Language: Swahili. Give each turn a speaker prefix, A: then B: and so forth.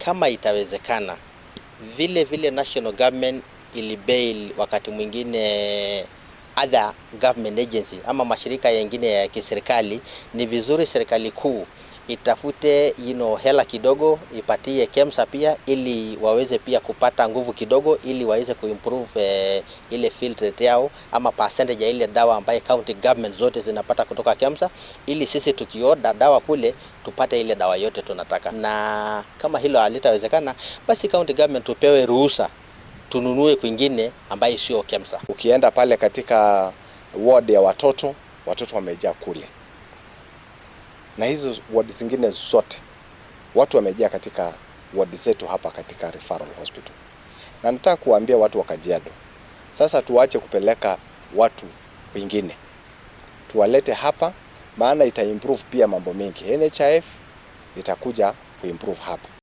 A: Kama itawezekana, vile vile national government ilibail wakati mwingine other government agency ama mashirika yengine ya kiserikali, ni vizuri serikali kuu itafute hela kidogo ipatie KEMSA pia ili waweze pia kupata nguvu kidogo ili waweze kuimprove ile fill rate yao ama percentage ya ile dawa ambayo county government zote zinapata kutoka KEMSA, ili sisi tukiorder dawa kule tupate ile dawa yote tunataka. Na kama hilo halitawezekana, basi county government tupewe ruhusa tununue kwingine ambaye sio KEMSA.
B: Ukienda pale katika ward ya watoto, watoto wamejaa kule, na hizo ward zingine zote watu wamejaa katika ward zetu hapa katika referral hospital. Na nataka kuwaambia watu wa Kajiado, sasa tuache kupeleka watu wengine, tuwalete hapa, maana ita improve pia mambo mengi. NHIF itakuja kuimprove hapa.